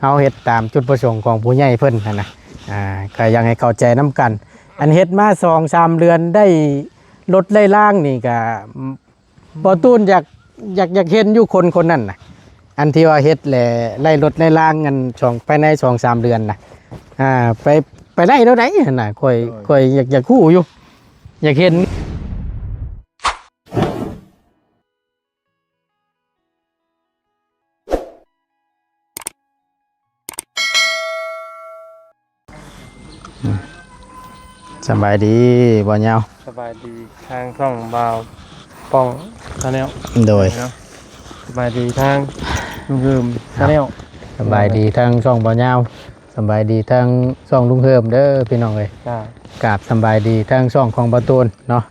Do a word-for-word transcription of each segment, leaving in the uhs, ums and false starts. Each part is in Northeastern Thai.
เฮาเฮ็ดตามจุดประสงค์ของผู้ใหญ่เพิ่นหั้นนะ อ่า ก็อยากให้เข้าใจนำกัน อันเฮ็ดมาสองสามเดือนได้รถได้ล่างนี่ก็ บ่ตูนอยาก อยาก อยากเห็นอยู่คนคนนั้นน่ะ อันที่ว่าเฮ็ดแหละไล่รถไล่ล่างกันสอง ภายในสองสามเดือนน่ะ อ่า ไป ไปได้แล้วได๋หั่นน่ะ ข่อย โดย ข่อยอยาก อยากฮู้อยู่ อยากเห็น สำบายดีบ่าวยาว สบายดีทางช่องบ่าวป้อง Channel โดย เนาะ สบายดีทางลุงเฮิม Channel สบายดีทางช่องบ่าวยาว สบายดีทางช่องลุงเฮิมเด้อพี่น้องเอ้ย จ้า กราบสำบายดีทางช่องของบ่าวตูนเนาะ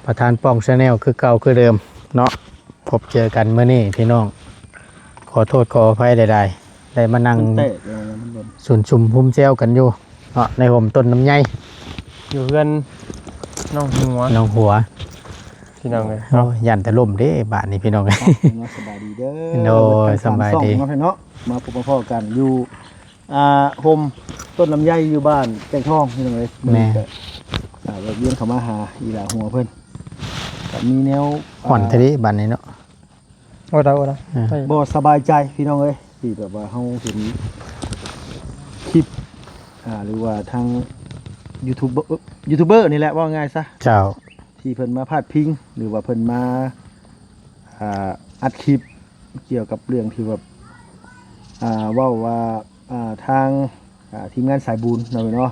ประธานป้อง Channel คือเก่าคือเดิมเนาะ พบเจอกันมื้อนี้พี่น้อง ขอโทษขออภัยหลายๆ ได้มานั่ง มันแตกเลยนะมันหล่น สุนชุมฮุมแซวกันอยู่เนาะ ในฮ่มต้นลำไย อยู่เฮือนน้องหัว น้องหัว พี่น้องเอ้ย โอ้ย ย่านแต่ล่มเด้บาดนี้พี่น้อง เนาะ สบายดีเด้อ โดย สบายดี เนาะ มาพบมาพ้อกันอยู่ อ่า ฮ่มต้นลำไยอยู่บ้านแก้งทองพี่น้องเอ้ย แม่ มื้อนี้ก็ อ่า แวะเวียนเข้ามาหาอีหล่าหัวเพิ่น ก็มีแนว อ่า ฮ้อนแท้เด้บาดนี้เนาะ โอ้ดา โอ้ดา อ่า ไป บ่สบายใจพี่น้องเอ้ย ที่แบบว่าเฮาเห็นคลิป อ่า หรือว่าทางยูทูบเบอร์ ยูทูบเบอร์นี่แหละ ว่าง่ายซะ เจ้า ที่เพิ่นมาพาดพิง หรือว่าเพิ่นมา อ่า อัดคลิปเกี่ยวกับเรื่องที่แบบ อ่า เว้าว่า อ่า ทาง อ่า ทีมงานสายบุญเนาะ เนาะ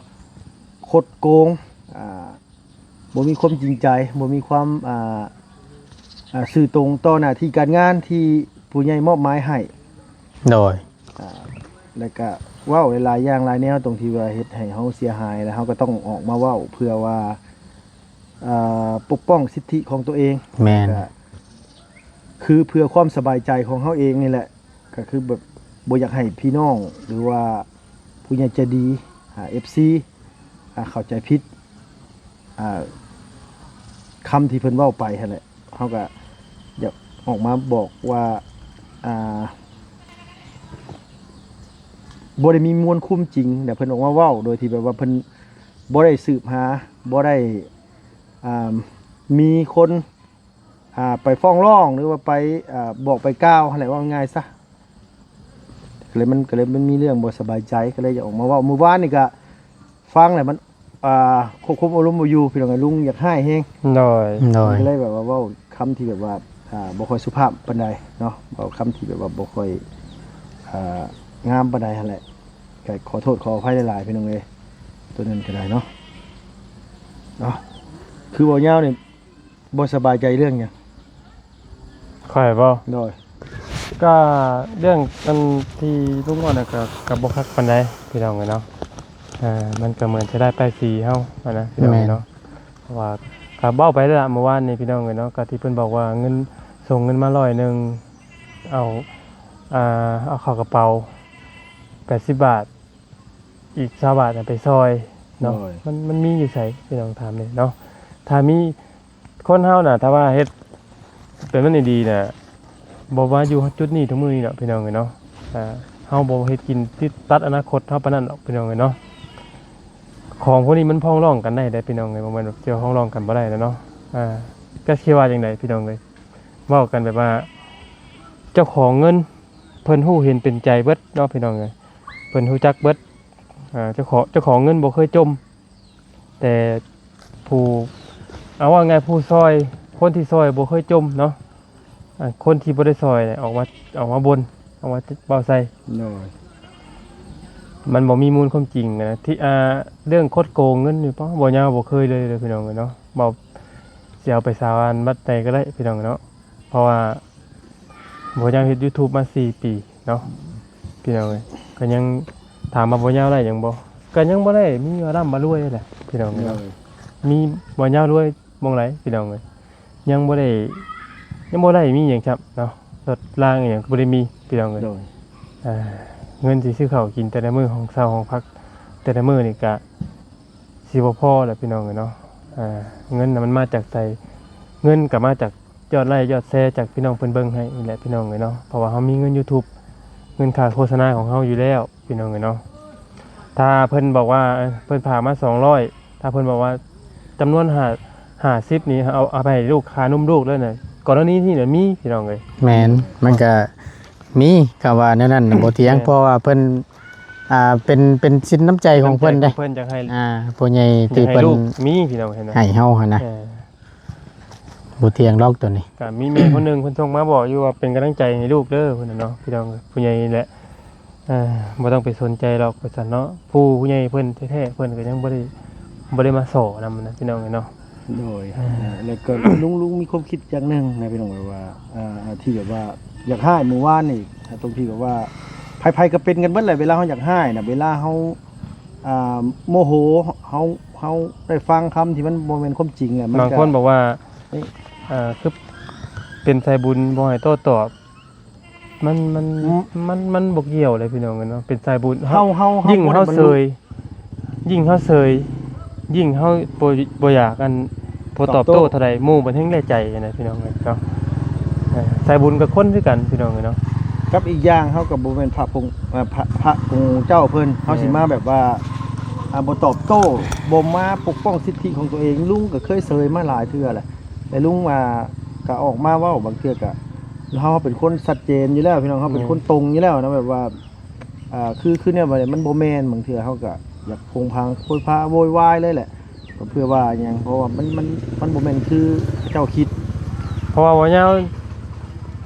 คดโกง อ่า บ่มีความจริงใจ บ่มีความ อ่า อ่า ซื่อตรงต่อหน้าที่การงานที่ผู้ใหญ่มอบหมายให้ โดย อ่า แล้วก็เว้าหลายๆอย่างหลายแนว ตรงที่ว่าเฮ็ดให้เฮาเสียหาย แล้วเฮาก็ต้องออกมาเว้าเพื่อว่า อ่า ปกป้องสิทธิของตัวเอง แม่น ก็คือเพื่อความสบายใจของเฮาเองนี่แหละ ก็คือแบบบ่อยากให้พี่น้อง หรือว่าผู้ใหญ่ใจดี อ่า เอฟซี อ่า เข้าใจผิด อ่า คำที่เพิ่นเว้าไปหั้นแหละ เฮาก็อยากออกมาบอกว่า อ่า บ่ได้มีมวลความจริง แต่เพิ่นออกมาเว้าโดยที่แบบว่าเพิ่นบ่ได้สืบหา บ่ได้ อ่า มีคน อ่า ไปฟ้องร้อง หรือว่าไป อ่า บอกไปกล่าวหั้นแหละ ว่าง่ายซะ ก็เลยมัน ก็เลยมันมีเรื่องบ่สบายใจ ก็เลยอยากออกมาเว้า มื้อวานนี่ก็ฟังแล้วมัน อ่า ควบคุมอารมณ์บ่อยู่พี่น้อง ลุงอยากร้ายแฮง โดย โดย ก็เลยแบบว่าเว้าคำที่แบบว่า อ่า บ่ค่อยสุภาพปานใดเนาะ เว้าคำที่แบบว่าบ่ค่อย อ่า งามปานใดหั้นแหละ ก็ขอโทษขออภัยหลายๆ พี่น้องเอ้ย ตัวนั้นก็ได้เนาะ เนาะ คือบ่าวยาวนี่ บ่สบายใจเรื่องหยัง ข้อยบ่ โดย ก็เรื่องอันที่ลุงเว้าน่ะก็ ก็บ่คักปานใดพี่น้องเอ้ยเนาะ อ่า มันก็เหมือนจะได้ป้ายสีเฮาอะนะพี่น้องเอ้ยเนาะ แม่น เพราะว่าก็เว้าไปแล้วล่ะเมื่อวานนี้พี่น้องเอ้ยเนาะ ก็ที่เพิ่นบอกว่าเงิน ส่งเงินมาร้อยหนึ่ง เอา อ่า เอาเข้ากระเป๋าแปดสิบบาท อีกซาวบาทน่ะไปซอยเนาะ โดย มัน มันมีอยู่ไสพี่น้องถามนี่เนาะ ถ้ามี คนเฮาน่ะ ถ้าว่าเฮ็ดเป็นมันดีๆน่ะ บ่ว่าอยู่จุดนี้ทุกมื้อนี้ดอกพี่น้องเอ้ยเนาะ อ่า เฮาบ่เฮ็ดกินติดตัดอนาคตเฮาปานนั้นดอกพี่น้องเอ้ยเนาะ ของพวกนี้มันฟ้องร้องกันได้เด้พี่น้องเอ้ย บ่แม่นว่าจะฟ้องร้องกันบ่ได้แล้วเนาะ อ่า จักสิว่าจั่งใดพี่น้องเอ้ย เว้ากันแบบว่า เจ้าของเงินเพิ่นฮู้เห็นเป็นใจเบิดเนาะพี่น้องเอ้ย เพิ่นฮู้จักเบิด อ่า เจ้าของ เจ้าของเงินบ่เคยจม แต่ผู้ เอาว่าง่าย ผู้ซอย คนที่ซอยบ่เคยจมเนาะ อ่า คนที่บ่ได้ซอยเนี่ยออกมา ออกมาบ่น ออกมาเว้าใส่ โดย มันบ่มีมูลความจริงนะ ที่ อ่า เรื่องคดโกงเงินนี่ ป้อ บ่ยาวบ่เคยเลยเด้อพี่น้องเอ้ยเนาะ เว้า สิเอาไปสาบานวัดใดก็ได้พี่น้องเนาะ เพราะว่า บ่ยาวเฮ็ดยูทูบมาสี่ปีเนาะ พี่น้องเอ้ย ก็ยังถามว่าบ่ยาวได้หยังบ่ ก็ยังบ่ได้มีว่าร่ำว่ารวยแหละพี่น้องเอ้ยเนาะ โดย มีบ่ยาวรวยหม่องใดพี่น้องเอ้ย ยังบ่ได้ ยังบ่ได้มีหยังครับเนาะ รถรางอิหยังก็บ่ได้มีพี่น้องเอ้ย โดย อ่า เงินสิซื้อข้าวกินแต่ละมื้อ ห้องเช่าห้องพักแต่ละมื้อนี่ก็ สิบ่พอแหละพี่น้องเอ้ยเนาะ อ่า เงินน่ะมันมาจากไส เงินก็มาจากยอดไลค์ยอดแชร์จากพี่น้องเพิ่นเบิ่งให้นี่แหละพี่น้องเอ้ยเนาะ เพราะว่าเฮามีเงินยูทูบ เงินค่าโฆษณาของเฮาอยู่แล้วพี่น้องเอ้ยเนาะ ถ้าเพิ่นบอกว่า เอ่อ เพิ่นฝากมาสองร้อย ถ้าเพิ่นบอกว่าจำนวนห้า ห้าสิบนี่ เอา เอาไปให้ลูก ค่านมลูกเลยน่ะ กรณีนี้น่ะมีพี่น้องเอ้ย แม่น มันก็มี คำว่าแนวนั้นน่ะบ่เถียง แม่น เพราะว่าเพิ่น อ่า เป็น เป็นสินน้ำใจของเพิ่นเด้ น้ำใจของเพิ่นอยากให้ อ่า ผู้ใหญ่ที่ อยากให้ เพิ่น ลูกมีพี่น้องเห็นไหม ให้เฮาหั่นนะ เออ บ่เถียงดอกตัวนี้ ก็มีแม่คนหนึ่งเพิ่นส่งมาบอกอยู่ว่าเป็นกำลังใจให้ลูกเด้อเพิ่นน่ะเนาะ พี่น้อง ผู้ใหญ่แหละ เอ่อ บ่ต้องไปสนใจดอกว่าซั่นเนาะ ผู้ ผู้ใหญ่เพิ่นแท้ๆ เพิ่นก็ยังบ่ได้ บ่ได้มาซ้อนำนะพี่น้องเอ้ยเนาะ โดย เออ อ่า แล้วก็ลุง ลุงมีความคิดอย่างหนึ่งนะพี่น้อง แบบว่า อ่า ที่แบบว่าอยากร้ายมื้อวานนี่ อ่า ตรงที่แบบว่า ไผๆ ก็เป็นกันเบิดแหละ เวลาเฮาอยากร้ายน่ะ เวลาเฮา อ่า โมโห เฮา เฮาได้ฟังคำที่มันบ่แม่นความจริงอะ มันก็ บางคนบอกว่า เอ๊ะ อ่า คือเป็นสายบุญบ่ให้โต้ตอบ มัน มัน อืม มัน มันบ่เกี่ยวเลยพี่น้องเอ้ยเนาะ เป็นสายบุญ เฮา เฮา เฮา ยิ่ง บ่ได้ เฮา บรรลุ เซย ยิ่งเฮาเซย ยิ่งเฮาบ่ บ่อยากอัน บ่ตอบโต้ ตอบโต้เท่าใด หมู่เพิ่นแฮ่งได้ใจนะพี่น้องเอ้ยเนาะ เออ สายบุญกับคนคือกันพี่น้องเอ้ยเนาะ กับอีกอย่างเฮาก็บ่แม่นพระพง เอ่อ พระ พระองค์เจ้าเพิ่น เฮาสิ แม่น มาแบบว่า อ่า บ่ตอบโต้ บ่มาปกป้องสิทธิของตัวเอง ลุงก็เคยเซยมาหลายเทื่อแหละ แต่ลุงว่าก็ออกมาเว้าบางเทื่อก็ เฮาเป็นคนชัดเจนอยู่แล้วพี่น้อง เฮาเป็น แม่น คนตรงอยู่แล้วนะ แบบว่า อ่า คือ คือแนวว่ามันบ่แม่น บางเทื่อเฮาก็อยากโผงผางโพยพาโวยวายเลยแหละ ก็เพื่อว่าหยัง เพราะว่ามัน มัน มันบ่แม่นคือเจ้าคิด เพราะว่าบ่ยาว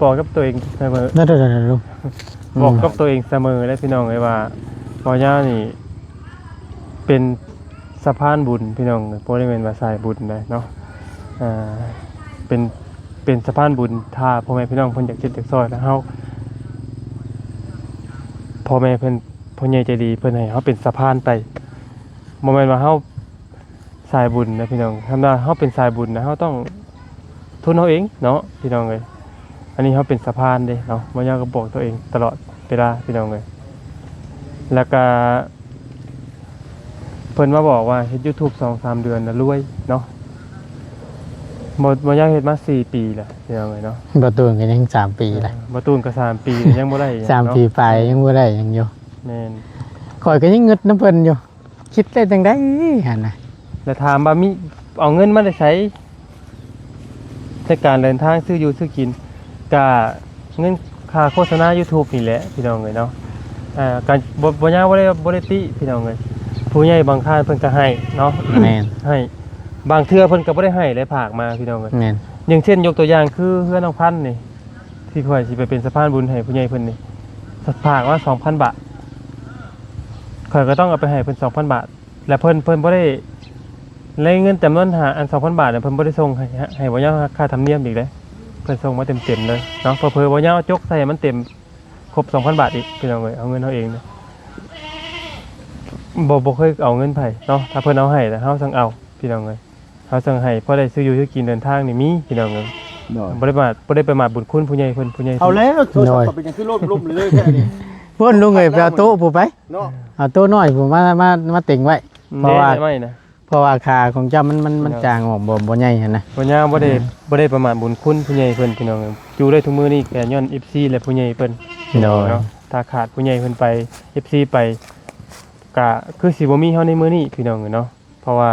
บอกกับตัวเองเสมอ นั่นๆๆ ลุง บอกกับ อืม ตัวเองเสมอเลยพี่น้องเอ้ยว่าบ่ยาวนี่เป็นสะพานบุญพี่น้อง บ่ได้แม่นว่าสายบุญได้เนาะ อ่า เป็น เป็นสะพานบุญ ถ้าพ่อแม่พี่น้องเพิ่นอยากเฮ็ดอยากซอยแล้วเฮา พ่อแม่เพิ่น ผู้ใหญ่ใจดีเพิ่นให้เฮาเป็นสะพานไป บ่แม่นว่าเฮาสายบุญนะพี่น้อง คันว่าเฮาเป็นสายบุญนะ เฮาต้องทุนเฮาเองเนาะพี่น้องเอ้ย อันนี้เฮาเป็นสะพานเด้เนาะ บ่ยาวก็บอกตัวเองตลอดเวลาพี่น้องเอ้ย แล้วก็ เพิ่นมาบอกว่าเฮ็ดยูทูบสองสามเดือนน่ะรวยเนาะ บ่ บ่ยาวเฮ็ดมาสี่ปีแล้วพี่น้องเอ้ยเนาะ บ่ตูนก็ยังสามปีแล้ว เออ บ่ตูนก็สามปียังบ่ได้หยังเนาะ สามปีปลายยังบ่ได้หยังอยู่ แม่น ข้อยก็ยังงึดนำเพิ่นอยู่ คิดได้จั่งใดหั่นนะ แล้วถามว่ามี เอาเงินมาแต่ไส ในการเดินทางซื้ออยู่ซื้อกิน ก็เงินค่าโฆษณายูทูบนี่แหละพี่น้องเอ้ยเนาะ อ่า ก็บ่ บ่ยาวบ่ได้ บ่ได้ติพี่น้องเอ้ย ผู้ใหญ่บางท่านเพิ่นก็ให้เนาะ แม่น ให้ บางเทื่อเพิ่นก็บ่ได้ให้เลย ฝากมาพี่น้องเอ้ย แม่น อย่างเช่นยกตัวอย่างคือเฮือนน้องพันธุ์นี่ ที่ข้อยสิไปเป็นสะพานบุญให้ผู้ใหญ่เพิ่นนี่ ฝากมาสองพันบาท ข้อยก็ต้องเอาไปให้เพิ่นสองพันบาท และเพิ่น เพิ่นบ่ได้ ในเงินจำนวนห้า อันสองพันบาทน่ะ เพิ่นบ่ได้ส่งให้ ให้บ่ยาวค่าธรรมเนียมอีกเด้ เพิ่นส่งมาเต็มๆเลยเนาะ เผลอๆบ่ยาวจกใส่ให้มันเต็มครบสองพันบาทอีกพี่น้องเอ้ย เอาเงินเฮาเองนะ บ่ บ่เคยเอาเงินไผเนาะ ถ้าเพิ่นเอาให้แล้วเฮาจั่งเอาพี่น้องเอ้ย เฮาจั่งให้พอได้ซื้ออยู่ซื้อกินเดินทางนี่มีพี่น้องเอ้ย โดย บ่ได้ประมาท บ่ได้ประมาทบุญคุณผู้ใหญ่เพิ่น ผู้ใหญ่เพิ่น เอาแล้วโทรศัพท์ โดย เป็นหยังคือล่ม ล่มเลยแท้นี่ เพิ่นลุงเอ้ย ไปเอาโต๊ะผู้ไป เนาะ เอาโต๊ะน้อยผู้มา มา มาเต็งไว้ อืม เพราะว่า เด้ ไม่นะ เพราะว่าขาของเจ้ามัน มัน มัน เนาะ จางออก บ่ บ่ใหญ่หั่นนะ บ่ยาวบ่ได้ อืม บ่ได้ประมาทบุญคุณผู้ใหญ่เพิ่นพี่น้อง อยู่ได้ทุกมื้อนี้ก็ย้อนเอฟซีและผู้ใหญ่เพิ่น โดย เนาะ ถ้าขาดผู้ใหญ่เพิ่นไป เอฟซีไป ก็คือสิบ่มีเฮาในมื้อนี้พี่น้องเนาะ เพราะว่า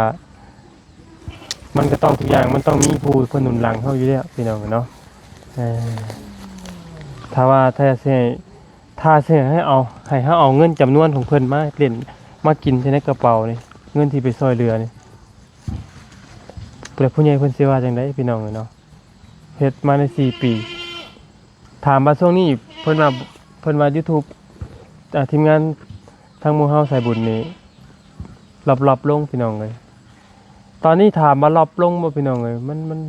มันก็ต้องทุกอย่างมันต้องมีผู้เพิ่นหนุนหลังเฮาอยู่แล้วพี่น้องเนาะ เออ ถ้าว่าถ้าสิให้ ถ้าสิให้เอา ให้เฮาเอาเงินจำนวนของเพิ่นมาเล่น มากินใส่ในกระเป๋านี่ เงินที่ไปซ่อยเหลือนี่ แล้วผู้ใหญ่เพิ่นสิว่าจั่งใดพี่น้องเนาะ เฮ็ดมาในสี่ปี ถามว่าช่วงนี้เพิ่นว่า เพิ่นว่ายูทูบ อ่า ทีมงานทางหมู่เฮาสายบุญนี่ ลอบๆลงพี่น้องเอ้ย ตอนนี้ถามว่าลอบลงบ่พี่น้องเอ้ย มัน มัน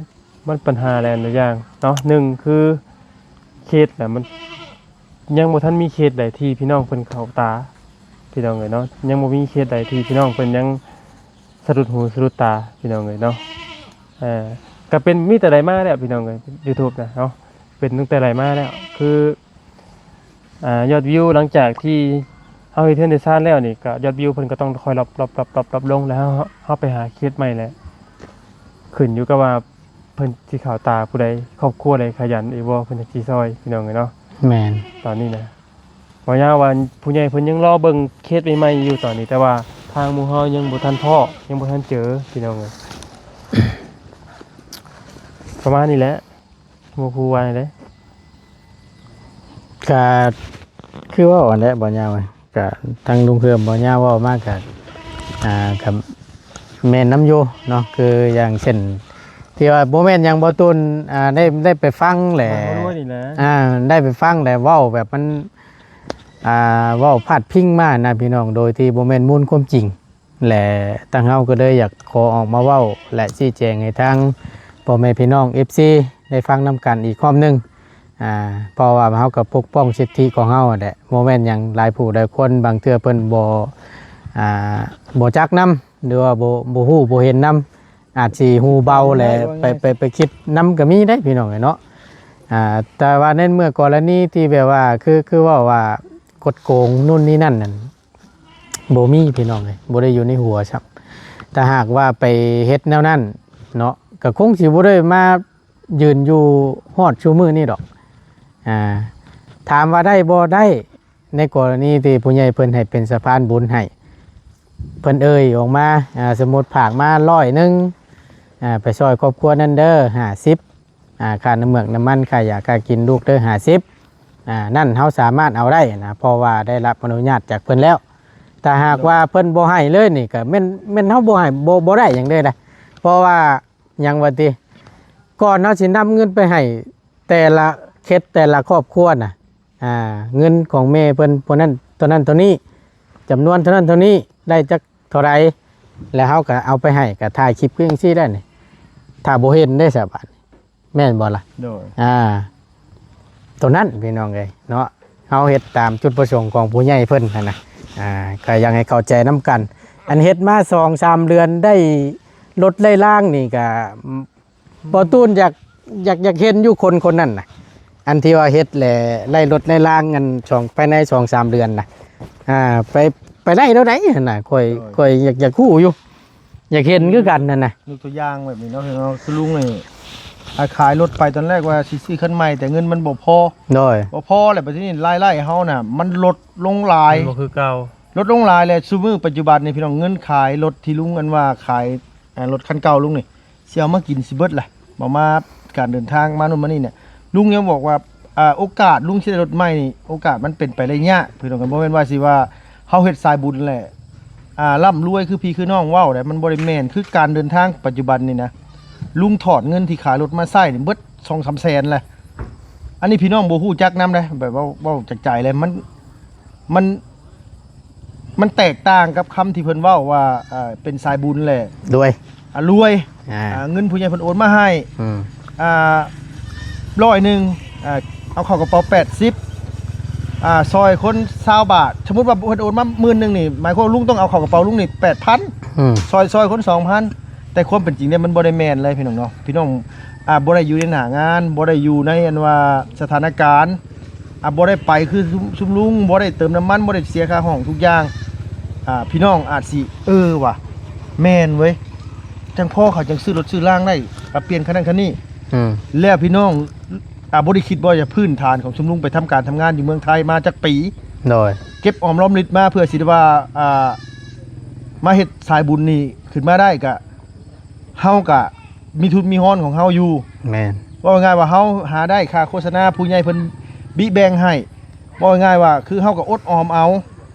มันปัญหาหลายอย่างเนาะ หนึ่งคือเคสน่ะ มันยังบ่ทันมีเคสใดที่พี่น้องเพิ่นเข้าตา พี่น้องเอ้ยเนาะ ยังบ่มีเคสใดที่พี่น้องเพิ่นยังสะดุดหูสะดุดตาพี่น้องเอ้ยเนาะ เอ่อ ก็เป็นมีแต่ได้มาแล้วพี่น้องเอ้ย ยูทูบน่ะเนาะ เป็นตั้งแต่ได้มาแล้ว คือ อ่า ยอดวิวหลังจากที่เฮาเฮ็ดเฮือนเฮ็ดซานแล้วนี่ ก็ยอดวิวเพิ่นก็ต้องค่อยลอบ ลอบ ลอบ ลอบ ลอบลง แล้วเฮา เฮาไปหาเคสใหม่แหละ ขึ้นอยู่กับว่าเพิ่นสิเข้าตาผู้ใด ครอบครัวใดขยันอีกบ่ เพิ่นจั่งสิซ่อยพี่น้องเอ้ยเนาะ แม่น ตอนนี้นะ บ่ยาวว่าผู้ใหญ่เพิ่นยังรอเบิ่งเคสใหม่ๆอยู่ตอนนี้ แต่ว่าทางหมู่เฮายังบ่ทันพ้อ ยังบ่ทันเจอ พี่น้องเอ้ย ประมาณนี้แหละ หมู่ครูว่านี่แหละ ก็คือเว้าอันแหละบ่ยาว ก็ทางลุงเพิ่มบ่ยาวเว้ามาก็อ่าก็แม่นนำอยู่เนาะ คืออย่างเช่น ที่ว่าบ่แม่นหยังบ่ตูนอ่าได้ได้ไปฟังแหละ มันบ่รู้นี่นะ อ่าได้ไปฟังแหละเว้าแบบมันอ่าเว้าพาดพิงมานะพี่น้อง โดยที่บ่แม่นมูลความจริง และทางเฮาก็เลยอยากขอออกมาเว้า และชี้แจงให้ทางพ่อแม่พี่น้อง เอฟซี ได้ฟังนำกันอีกรอบหนึ่ง อ่าเพราะว่าเฮาก็ปกป้องสิทธิของเฮาแหละ บ่แม่นหยัง หลายผู้หลายคนบางเทื่อเพิ่นบ่อ่าบ่จักนำ หรือว่าบ่บ่ฮู้บ่เห็นนำ อาจสิหูเบาแหละ ไปไปไปคิดนำก็มีได้พี่น้องเอ้ยเนาะ อ่าแต่ว่าในเมื่อกรณีที่แบบว่าคือคือเว้าว่ากดโกงนู่นนี่นั่นนั่น บ่มีพี่น้องเอ้ย บ่ได้อยู่ในหัวซ้ำ ถ้าหากว่าไปเฮ็ดแนวนั้นเนาะ ก็คงสิบ่ได้มายืนอยู่ฮอดซุมื้อนี้ดอก อ่า ถามว่าได้บ่ ได้ ในกรณีที่ผู้ใหญ่เพิ่นให้เป็นสะพานบุญให้ เพิ่นเอ่ยออกมา อ่า สมมุติฝากมาร้อยหนึ่ง อ่า ไปซ่อยครอบครัวนั้นเด้อ ห้าสิบ อ่า ค่าน้ำเมือกน้ำมัน ค่ายาค่ากินลูกเด้อ ห้าสิบ อ่า นั่นเฮาสามารถเอาได้นะ เพราะว่าได้รับอนุญาตจากเพิ่นแล้ว ถ้าหากว่าเพิ่นบ่ให้เลยนี่ก็แม่น แม่นเฮาบ่ให้ บ่ บ่ได้หยังเลยนะ เพราะว่าหยังว่าติ ก่อนเฮาสินำเงินไปให้แต่ละเคสแต่ละครอบครัวน่ะ อ่า เงินของแม่เพิ่นผู้นั้นเท่านั้นเท่านี้ จำนวนเท่านั้นเท่านี้ ได้จักเท่าใด แล้วเฮาก็เอาไปให้ ก็ถ่ายคลิปคือจั่งซี้ได้นี่ ถ้าบ่เห็นได้ซะบาดนี้ แม่นบ่ล่ะ โดย อ่า ตัวนั้นพี่น้องเอ้ยเนาะ เฮาเฮ็ดตามจุดประสงค์ของผู้ใหญ่เพิ่นหั้นนะ อ่า ก็อยากให้เข้าใจนำกัน อันเฮ็ดมาสองสามเดือนได้รถได้ล่างนี่ก็บ่ตูนอยาก อยาก อยากเห็นอยู่คนคนนั้นน่ะ อันที่ว่าเฮ็ดแหละได้รถได้ล่างกันสอง ภายในสองสามเดือนน่ะ อ่า ไป ไปได้เท่าใดหั้นน่ะ ข้อย ข้อยอยาก อยากฮู้อยู่ อยากเห็นคือกันนั่นน่ะ ยกตัวอย่างแบบนี้เนาะพี่น้อง คือลุงนี่ อ่า ขายรถไปตอนแรกว่าสิซื้อคันใหม่ แต่เงินมันบ่พอ โดย บ่พอแหละ บัดทีนี้รายได้เฮาน่ะ มันลดลงหลาย มันบ่คือเก่า ลดลงหลายแล้ว ซุมื้อปัจจุบันนี่พี่น้อง เงินขายรถที่ลุงอันว่าขาย อ่า รถคันเก่าลุงนี่ สิเอามากินสิเบิดล่ะ บ่มาการเดินทางมานู่นมานี่เนี่ย ลุงยังบอกว่า อ่า โอกาสลุงสิได้รถใหม่นี่ โอกาสมันเป็นไปได้ยาก พี่น้อง ก็บ่แม่นว่าสิว่าเฮาเฮ็ดสายบุญแหละ อ่า ร่ำรวยคือพี่คือน้องเว้าได้ มันบ่ได้แม่น คือการเดินทางปัจจุบันนี่นะ ลุงถอดเงินที่ขายรถมาใช้นี่เบิดสองสามแสนแหละ อันนี้พี่น้องบ่ฮู้จักนำเด้ แบบว่าเว้าจากใจเลย มัน มัน มันแตกต่างกับคำที่เพิ่นเว้าว่า อ่า เป็นสายบุญแหละ รวย อ่ะ รวย อ่า อ่า เงินผู้ใหญ่เพิ่นโอนมาให้ อืม อ่า ร้อยหนึ่ง อ่า เอาเข้ากระเป๋าแปดสิบ อ่า ซอยคนซาวบาท สมมุติว่าเพิ่นโอนมาหมื่นหนึ่งนี่ หมายความว่าลุงต้องเอาเข้ากระเป๋าลุงนี่แปดพัน อืม ซอย ซอยคนสองพัน แต่ความเป็นจริงเนี่ยมันบ่ได้แม่นเลยพี่น้องเนาะ พี่น้อง อ่า บ่ได้อยู่ในหน้างาน บ่ได้อยู่ในอันว่าสถานการณ์ อ่า บ่ได้ไปคือซุม ซุมลุง บ่ได้เติมน้ำมัน บ่ได้เสียค่าห้องทุกอย่าง อ่า พี่น้องอาจสิ เออว่ะ แม่นเว้ย จังพ่อเขาจังซื้อรถซื้อล่างได้ ปรับเปลี่ยนคันนั้นคันนี้ อืม แล้วพี่น้อง อ่า บ่ได้คิดว่าจะพื้นฐานของซุมลุงไปทำการทำงานอยู่เมืองไทยมาจักปี โดย เก็บออมรอมริบมาเพื่อสิได้ว่า อ่า มาเฮ็ดสายบุญนี่ขึ้นมาได้ก็ เฮากะมีทุนมีฮอนของเฮาอยู่ แม่น ว่าง่ายว่าเฮาหาได้ค่าโฆษณาผู้ใหญ่เพิ่นบิแบ่งให้ ว่าง่ายว่าคือเฮาก็อดออมเอา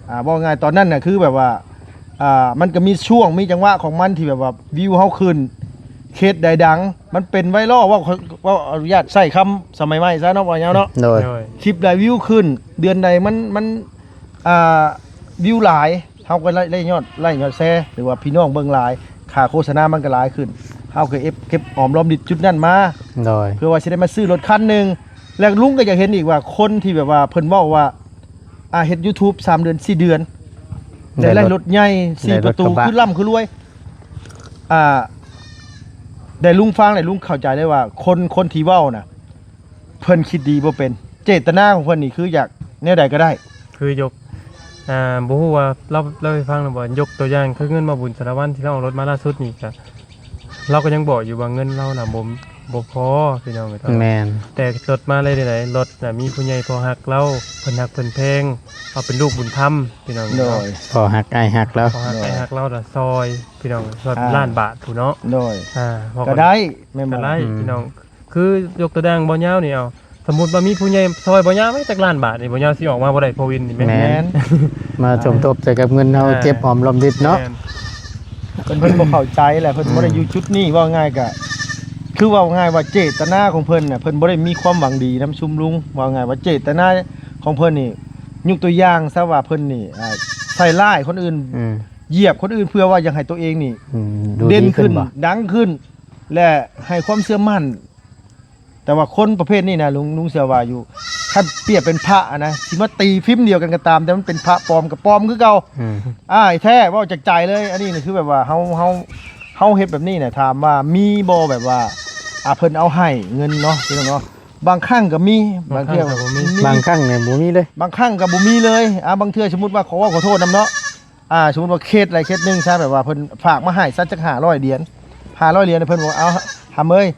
อ่า ว่าง่ายตอนนั้นน่ะคือแบบว่า อ่า มันก็มีช่วงมีจังหวะของมันที่แบบว่าวิวเฮาขึ้น เคสใดดัง มันเป็นไวรัล ว่า ว่าอนุญาตใช้คำสมัยใหม่ซะเนาะ ว่าหยังเนาะ โดย โดย คลิปใดวิวขึ้น เดือนใดมัน มัน อ่า วิวหลาย เฮาก็ได้ ได้ยอดไลค์ยอดแชร์ หรือว่าพี่น้องเบิ่งหลาย ค่าโฆษณามันก็หลายขึ้น เฮาก็เอฟ เก็บออมรอมริบจุดนั้นมา โดย เพื่อว่าสิได้มาซื้อรถคันหนึ่ง แล้วลุงก็อยากเห็นอีกว่าคนที่แบบว่าเพิ่นเว้าว่า อ่า เฮ็ด YouTube สามเดือนสี่เดือน ได้ ได้ ไล่ รถ รถใหญ่สี่ ได้รถ ประตู กระบะ คือล่ำคือรวย อ่า ได้ลุงฟังได้ลุงเข้าใจเลยว่า คน คนที่เว้าน่ะ เพิ่นคิดดีบ่เป็น เจตนาของเพิ่นนี่คืออยากแนวใดก็ได้ คือยก อ่าบ่ฮู้ว่าเล่าเล่าให้ฟังหน่อยบ่ ยกตัวอย่างคือเงินมาบุญสารวัตรที่เราเอารถมาล่าสุดนี่ก็ เราก็ยังบอกอยู่ว่าเงินเราน่ะบ่ บ่พอพี่น้องเอ้ย แม่น แต่สดมาเลยเด้ รถน่ะมีผู้ใหญ่พอฮักเรา เพิ่นฮักเพิ่นแพง เอาเป็นลูกบุญธรรมพี่น้องเอ้ย โดย พอฮักอ้ายฮักเรา พอฮักอ้ายฮักเราละซอยพี่น้อง ซอยเป็น อ่า ล้านบาทพู้นเนาะ โดย อ่า พอ ก็ได้ แม่นบ่ ก็ได้ อืม พี่น้อง คือยกตัวอย่างบ่าวยาวนี่เอา สมมุติว่ามีผู้ใหญ่ซอยบ่าวยาวไว้จักล้านบาทนี่ บ่าวยาวสิออกมาบ่ได้ พอวินนี่แม่น แม่น แม่น มาสมทบใส่กับเงินเฮา อ่า เก็บหอมรอมริบเนาะ แม่น เพิ่น เพิ่นบ่เข้าใจแหละ เพิ่นบ่ได้ อืม อยู่จุดนี้ เว้าง่ายก็ คือเว้าง่ายว่าเจตนาของเพิ่นน่ะ เพิ่นบ่ได้มีความหวังดีนำซุมลุง เว้าง่ายว่าเจตนาของเพิ่นนี่ ยกตัวอย่างซะว่าเพิ่นนี่ อ่า ใส่ร้ายคนอื่น อืม เหยียบคนอื่นเพื่อว่าอยากให้ตัวเองนี่ อืม ดูดี เด่นขึ้น ขึ้นบ่ ดังขึ้น และให้ความเชื่อมั่น แต่ว่าคนประเภทนี้นะ ลุง ลุงเชื่อว่าอยู่ คันเปรียบเป็นพระอะนะ สิมาตีพิมพ์เดียวกันก็ตาม แต่มันเป็นพระปลอมกับปลอมคือเก่า อืม อ้ายแท้ เว้าจากใจเลย อันนี้นี่คือแบบว่าเฮา เฮา เฮาเฮ็ดแบบนี้น่ะ ถามว่ามีบ่แบบว่า อ่า เพิ่นเอาให้เงินเนาะ พี่น้องเนาะ บางครั้งก็มี บางเทื่อ บางครั้งก็บ่มี มี บางครั้งเนี่ยบ่มีเลย บางครั้งก็บ่มีเลย อ่า บางเทื่อสมมุติว่าขอเว้าขอโทษนำเนาะ อ่า สมมุติว่าเคสใดเคสหนึ่งซะ แบบว่าเพิ่นฝากมาให้ซะจักห้าร้อยเหรียญ ห้าร้อยเหรียญ เพิ่นบอก เอา หำเอ้ย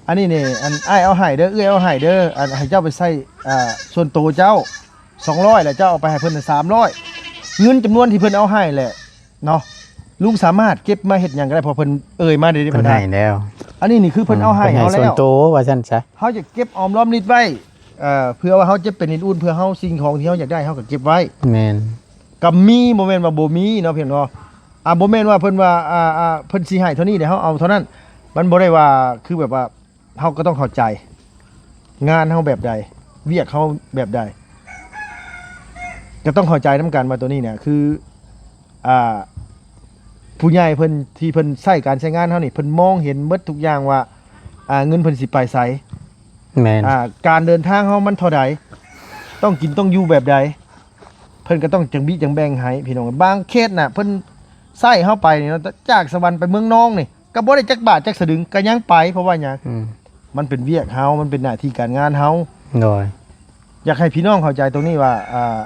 อันนี้นี่ อันอ้ายเอาให้เด้อ เอื้อยเอาให้เด้อ อันให้เจ้าไปใช้ อ่า ส่วนตัวเจ้า สองร้อย แล้วเจ้าเอาไปให้เพิ่นน่ะ สามร้อย เงินจำนวนที่เพิ่นเอาให้แหละเนาะ ลุงสามารถเก็บมาเฮ็ดหยังก็ได้ เพราะเพิ่นเอ่ยมาได้ เพิ่นให้แล้ว อันนี้นี่คือเพิ่นเอาให้ เพิ่นให้ เฮาแล้ว ส่วนตัวว่าซั่นซะ เฮาจะเก็บออมรอมริบไว้ เอ่อ เพื่อว่าเฮาจะเป็นอินอุ่น เพื่อเฮาสิ่งของที่เฮาอยากได้ เฮาก็เก็บไว้ แม่น ก็มี บ่แม่นว่าบ่มีเนาะ เพียงเนาะ อ่า บ่แม่นว่าเพิ่นว่า อ่า อ่า เพิ่นสิให้เท่านี้ เดี๋ยวเฮาเอาเท่านั้น มันบ่ได้ว่า คือแบบว่า เฮาก็ต้องเข้าใจ งานเฮาแบบใด เวียกเฮาแบบใด ก็ต้องเข้าใจนำกันว่าตัวนี้เนี่ย คือ อ่า ผู้ใหญ่เพิ่น ที่เพิ่นใช้การใช้งานเฮานี่ เพิ่นมองเห็นเบิดทุกอย่างว่า อ่า เงินเพิ่นสิไปไส แม่น อ่า การเดินทางเฮามันเท่าใด ต้องกินต้องอยู่แบบใด เพิ่นก็ต้องจั่งบิจั่งแบ่งให้พี่น้อง บางเคสน่ะ เพิ่นใช้เฮาไปนี่เนาะ จากสวรรค์ไปเมืองนองนี่ ก็บ่ได้จักบาทจักสลึง ก็ยังไป เพราะว่าหยัง อืม มันเป็นเวียกเฮา มันเป็นหน้าที่การงานเฮา โดย อยากให้พี่น้องเข้าใจตรงนี้ว่า อ่า